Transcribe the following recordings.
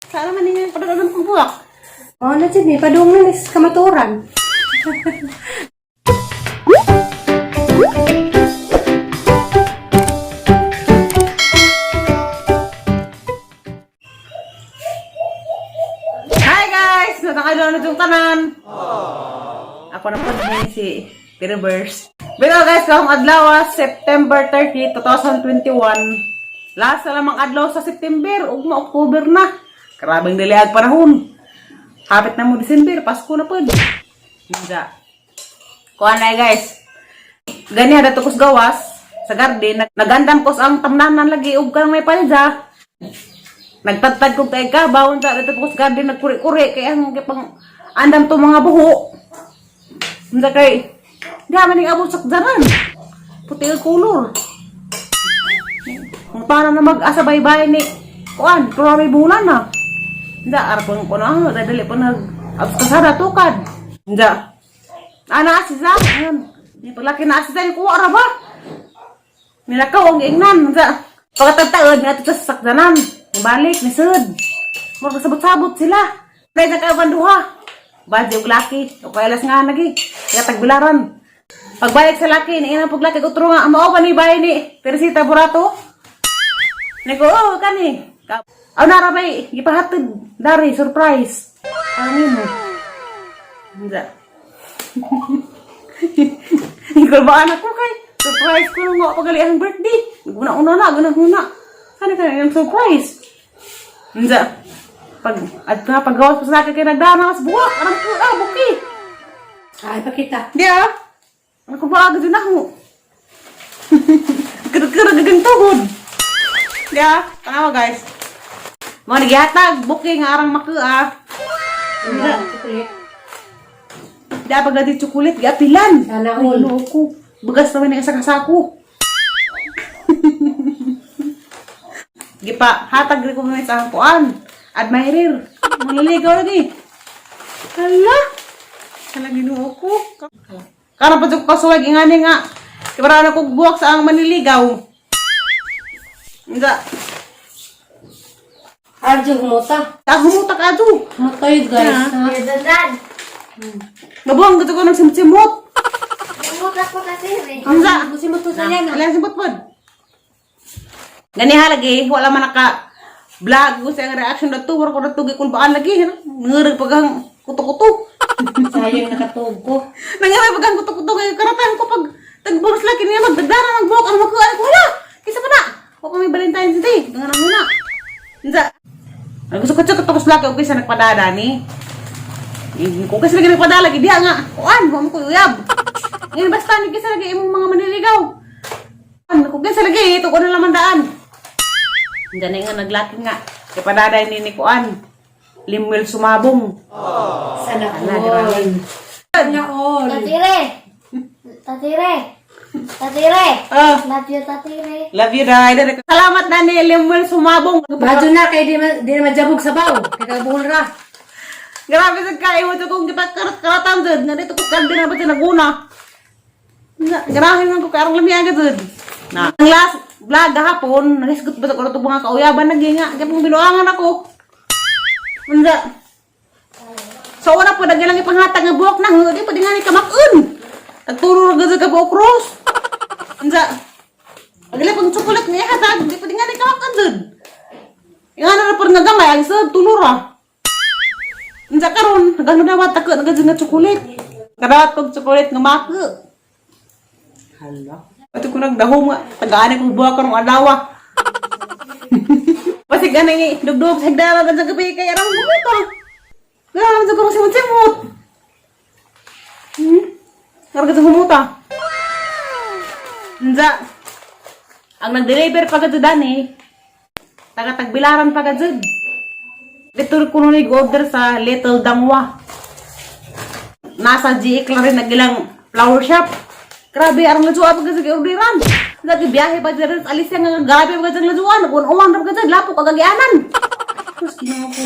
Sana man ninyo padadon kong buwak. Oh, na jud ni padung na ni sa kamaturan. Hi guys! Natakalo na itong tanan. Ako na po ni si Piribers. Pero guys, karong adlaw, September 30, 2021. Last na lamang adlaw sa September, ugma October na. Grabeng diliag panahon. Hapit na mo December, Pasko na pod. Nja. Kuha na eh, guys. Gani dato kos gawas sa garden, nagandam kos ang tamnanan lagi ug kanang may palda. Nagtagtag kog kay kabaw unsa dito ko sa garden nagkuri-kuri kay ang gipang andam to mga buho. Unsa kay di man ning abot sa daran. Puti ang kulor. Kung paano na mag-asa baybay ni kuan, pero may bulan na. Unsa arpon ko na, dadali pa nag abos kasada tukad. Unsa? Ana asisa, ayan. Di paglaki na asisa ni kuha ra ba? Nilakaw ang ingnan. Unsa? Pagkatagtaod, nga sa sakdanan. Balik, nisud. Murag sabot-sabot sila. Dahil sa kaaban duha. Bad og laki. O kay alas nga nagi. Kaya tagbilaran. Pagbalik sa laki, niinang paglaki, utro nga, mao ba ni bahay ni Teresita Burato? Nigo, oh, kani. Aw nara bay, gipahatid dari surprise. Ano mo? Unsa? Ikaw ba anak ko kay? Surprise ko nung pagali ang birthday. Guna-una na, guna-una. Ano ka yung surprise? Unsa? Pag at nga paggawas pa sa akin kay nagdana mas buwak arang ko ah buki. Ay, pakita. Di ah. Ano ko ba agad na ako? Kira-kira gagang tuhod. Di ah, tanawa guys. Mga nagihatag, buki nga arang maku ah. Unsa? Chocolate. Di ah, pagdati chocolate, giapilan. Sana Ay, all. loko. Bagas naman ang isa kasako. Gipa, hatag rin ko muna sa kuan. Admirer. Manliligaw lagi. Hala. Hala, ginoo ko. Karon pa jud ko kasuwag ingani nga. Kaya na kog buwak sa ang manliligaw. Nga, Arjo humuta. kahumuta ka ado. Humuta yun, guys. Ha? Dandan. Nabuang gato ko ng simot-simot. Umuta ko kasi eh. Unsa? Musimot to sa yan. Alam simot pod. Gani ha lagi, wala man naka vlog ko sa ang reaction na to, wala ko na to gikulbaan lagi. Nangurag pagang kuto-kuto. Sayang nakatuog ko. Nangyari pagang kuto-kuto kay karatan ko pag tagboros lagi niya magdagdara ng buhok ang makuha ko wala. Kisa pa na. Wa pa may Valentine's Day. Nga na muna. Unsa? Ang gusto ko tsaka tapos laki og kaysa nagpadada ni. Kung kasi lagi nagpadala, lagi diha nga. Kuan, wa mo ko uyab. Ngayon basta ni kaysa lagi imong mga manliligaw. Kuan, kung kaysa lagi ito ko na laman daan. Gani nga naglaki nga. Kay padaday ni kuan. Limuel sumabong. Sana Ala, grabe. all. Sana all. Tatire. Tatire. Tatire. Ah, Love you, Tatire. love you, Day. Salamat na ni Limuel sumabong. Badyo na kay di na majabog sa baw. Kay kabuhol ra. Grabe sa kayo mo kung gipakarot-karatan dud. Nga dito ko kalbi na ba naguna. Na, grabe man ko karong lami agad dud. Na, ang last vlog gahapon, nagisgot ba ko na mga kauyaban nagi nga, gapong binuangan ako. Unsa? So una po nagyan lang ipanghatag nga buhok na di pa dingali ka mak-un. Nagturo ra gud ka buhok cross. Unsa? Agila pang chocolate nga ihatag, di pa dingali ka mak-un dud. Ingana ra pod nga gamay ang sud tulo ra. Unsa karon, nagano dawat ako nagad nga chocolate. Kadawat kog chocolate nga mako. Hala. Ato ko nagdahom nga tagaan ko buha karong adlaw. Pasig ani dugdug sa higdala sa gabi kay arang bumuto. Grabe sa ko simot-simot. Karga sa humuta. Unsa? Ang nag-deliver pa gud dani. Taga tagbilaran pa gud. Dito ko nung nag-order sa Little Dangwa. Nasa GE Clarin nag ilang flower shop. Grabe, arang lajuan pag sa orderan. Lagi biyahe pa dyan, alis yan nga grabe pag sa lajuan. Uwan-uwan pa dyan, lapo kagagianan. Tapos ginawa ko.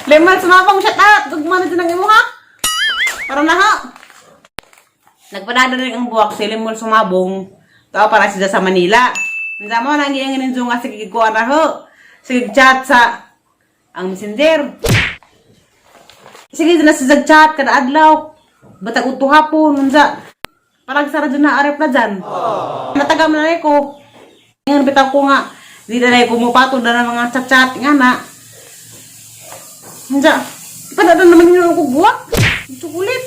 Lemal, sumapang shout out. Gugma na dyan ang imo ha. Para na ha. Nagpadada rin ang buwak si Limol sumabong. Tao para siya sa Manila. Unsa mo nang giyang ninyo nga sige kuan ra ho. Sige chat sa Ang Messenger. Sige na sa chat kada adlaw. Batag udto hapon unsa. Parang sa radyo na arep na dyan. Nataga man na ko. Ngayon bitaw ko nga di na ko mupatol na ng mga chat-chat nga na. Unsa. Ipadala naman yun ako buwak. Chocolate.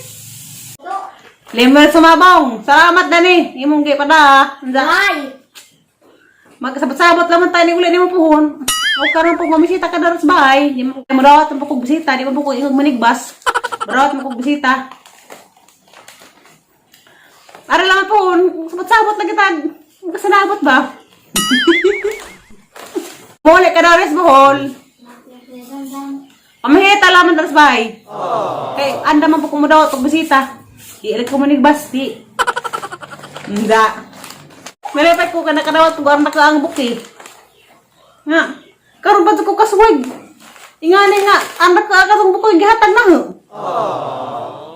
Lemon sumabong. Salamat dani. Imong gi pada. Unsa. Ay! Magsabot-sabot laman tayo ni uli ni mo puhon. O karon po mamisita ka daros bahay. Di mo murawat ang pukog bisita, di mo po ingog manigbas. Murawat mo kog bisita. Ara lang puhon, sabot-sabot na kita. Kasanabot ba? Muli ka daros Bohol. Pamahita laman daros bahay. Kay anda man po kumudawat og bisita. Di ilig ko manigbas di. Hindi. Malipay ko ka nakadawat kung anak ka ang buki. Nga, karon ba ko kasuwag? Ingani nga, anak ka ang bukoy gihatag na ho.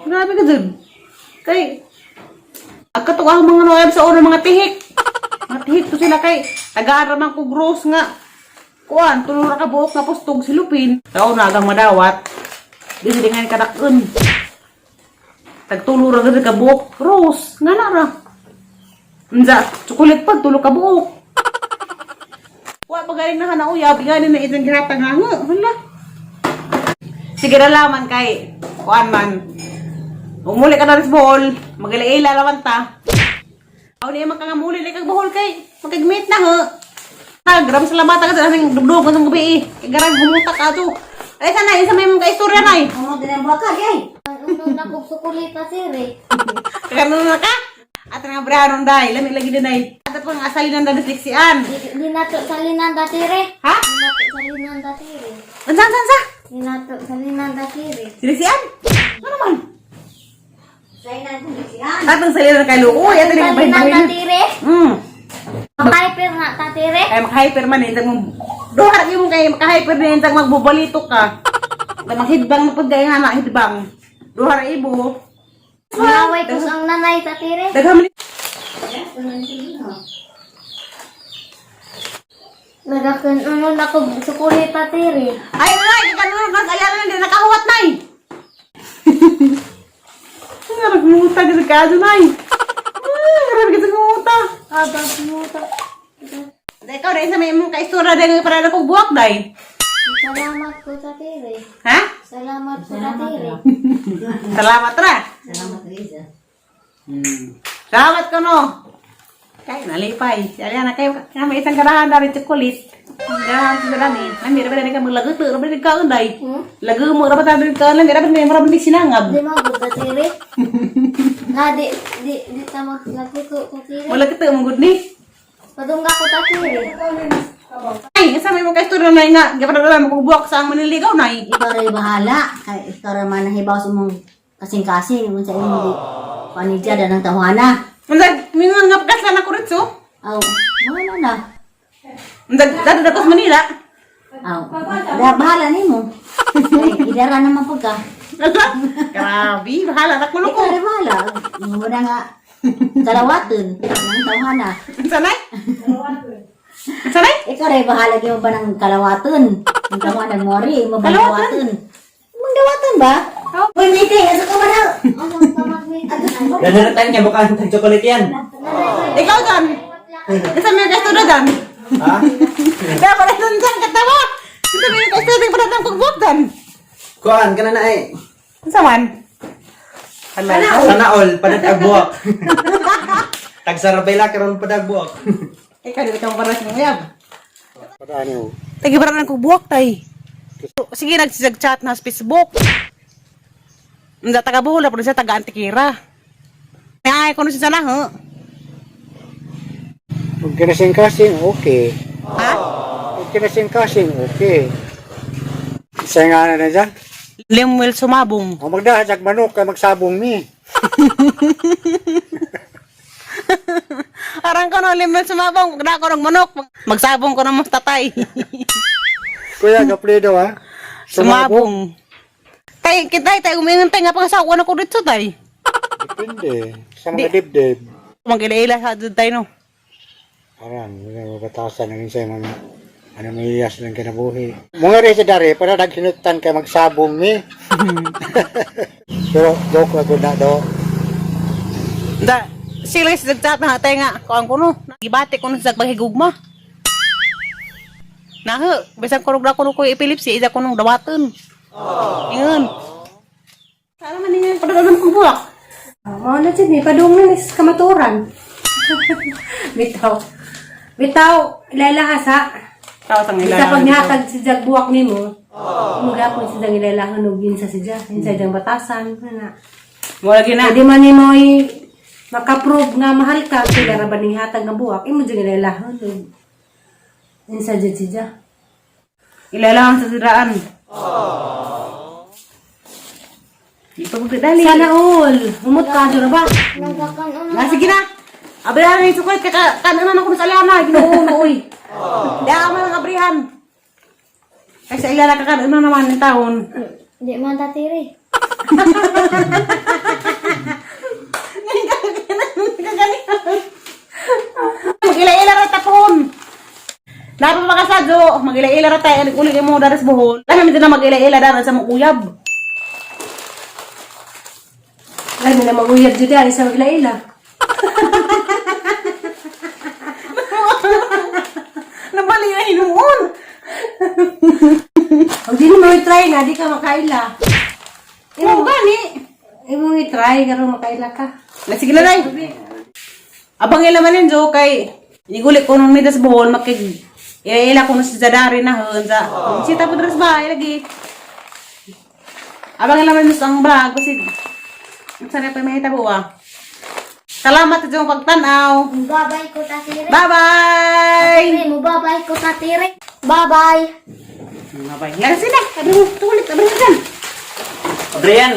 Grabe ka dun. Kay, agkato ang mga noyab sa una mga tihik. Mga tihik to sila kay, tagaan man ko gross nga. Kuan, tulo ra ka buok nga pustog silupin. Tao na agang madawat. Di sila nga kadakon. Tagtulo ra gud ka buok gross. Nga na ra. Unsa, chocolate pa, tulo ka buok. Wa pa galing na hana uyab, ingani na itong gihatag nga. Huh, hala. Sige na laman kay kuan man. Umuli ka na rin sa Bohol, magalaila laman ta. Aw niya makangamuli na kag Bohol kay makigmit na ho. Ha, grabe salamat ka sa aming dugdug ng gabi eh. Kay garang humuta ka to. Ay sana isa may mga istorya nay. Ano din ang baka, gay? Ano na kong sukulit tatire. Kakaroon na ka? At nga brahanon day, lami lagi din day. At po ang asali ng dadisliksian. Di nato salinan tatire. Ha? Di nato salinan tatire. Ansa, ansa, ansa? Di nato salinan tatire. Siliksian? Ano naman? Salinan siyan. Atang salina kay Luoy, at ang Salinan bahin. tatire. Makahyper na tatire. Kay maka-hyper man eh, mong duha ra gyud mo kay maka-hyper din intang magbubalito ka. Na maghidbang na pud kay nga na hidbang. Duha ra ibo. Mangaway ko sa ang nanay tatire. Daghan man Nagakanuno na kong sukulit tatire. Ay ay kanuno na kaya na di nakahuwat nay. Nga nagmuta ka sa kaso nay. Ah, grabe ka sa muta. Abang muta. Ikaw dahil sa may mong kaistorya dahil para na kong buwak day. Salamat ko tatire. Ha? Salamat ko tatire. Salamat ra. Salamat, Riza. Salamat ko no. Kay nalipay. Si Aliana kay nga may isang karahan dari chocolate. Garahan sa dami. Nami ra ba ka maglagot ra ba ka unday. Hmm? Lago mo ra ba ta ka lang ra ba may mara ba sinangab. Di mo ko tatire. Na di di di ta maglagot ko tatire. Wala kita mo gud ni. Padungga ko tatire. Ay, sa may mga kaistorya na nga gapadala mo kog buwak sa ang maniligaw nay. Ikaw rin bahala. Kay ikaw rin man nahibaw sa mong kasing-kasing. Kung sa imong di panidya da ng tawana. Unsa mingon nga pagkaslan ako ritso. Aw, bahala na. Unsa dato dato sa Manila. Aw, da, bahala nimo. Kay idara naman pud ka. Grabe, bahala na kuno ko. Ikaw rin bahala. Muna nga kalawaton ng tawana. Unsa nay? Unsa nay? Ikaw rin bahala gyud mo ba ng kalawaton? Ng tawana mo rin, mo ba Kalawaton? dawaton? Mong dawaton ba? Uy, meeting, asa ka man? Ano ka mag-meeting? Nananatan niya, baka ang chocolate yan. Ikaw dan. Unsa may kaistorya dan? Ha? Dapat ay nandyan katawa. Unsa may kaistorya para nang kog buwak dan? Kuan, ka na na eh. Unsa man? Hala. Sana all, padag-agbuak. Tagsarabela, karon padag-buak. Ikaw dili ka para sa uyab. Padaan Tagi para nang kog buwak tay. Sige nagsisag chat na sa Facebook. Unsa taga Bohol pero siya taga Antikira. Ay kuno siya na ho. Kung kinasing-kasing, okay. Ha? Kung kinasing-kasing, okay. Isa nga na na dyan. Lemuel sumabong. O magdahasag manok kay magsabong ni. Arang ko no Lemuel sumabong, magda ko ng manok, magsabong ko ng mas tatay. Kuya, gaplido ha. Sumabong. Tay kitay tay umingon tay nga pangasawa na ko dito tay. Depende. Sa mga dibdib. Magilaila sa dito tay no. Parang, mga mabatasan na rin sa mga Ano may iyas lang kinabuhi. Mga rin sa dari, para nagsinutan kay magsabong mi. Pero joke lang gud na do. Da, sila sa nagchat na hatay nga, kuang kuno. Gibati kuno sa paghigugma. Naho, bisan kuno na kuno ko epilepsy, isa kunong dawaton. Ingon. Sana man ninyo padala kong buwak. Mao na jud ni padung na ni sa kamaturan. Bitaw. Bitaw, ilailaha sa. Tawa sang Bisa pag nihatag si Jag buwak nimo. Mo gapon si Jag ilailahan og insa si Jag, insa jang batasan ana. Wala gina. Di man nimo i makaprove nga mahal ka sila ra ba ning hatag nga buwak imo jud ilailahan og insa jud si Jag. Ilalahan sa siraan. Di pa dali. Sana all. Humot ka jud ra ba? Nagkakanon Na, sige na. Abrihan na yung sukot. Kaka, kanan ako sa alana. Ginoo na, uy. Di ako man ang abrihan. Kaysa ilala ka kanan naman ng taon. Di man tatiri. Mag-ila-ila ra tapon. Dapat makasadyo, mag-ila-ila ra tayo. Ulit mo daras buhol. Lami na mag-ila-ila daras sa mukuyab. Ay, na maguyab jud ay sa maglaila. Nabali na hinuon. Og di mo i-try na di ka makaila. Oo, gani. Imo i-try karon makaila ka. Na, sige na, day. Abang ila man jo kay nigulik ko nung midas buhol makig ila ko sa zadari na hon sa sita po dres ba lagi. Abang ila man ang vlog kasi sana pa mahitabo ah. Salamat sa iyong pagtanaw. Mubabay ko tatiri. Bye-bye. Mubabay ko tatiri. Bye-bye. Bye-bye. Nga sila. Abri mo, tulit, abri mo dyan. Adrian!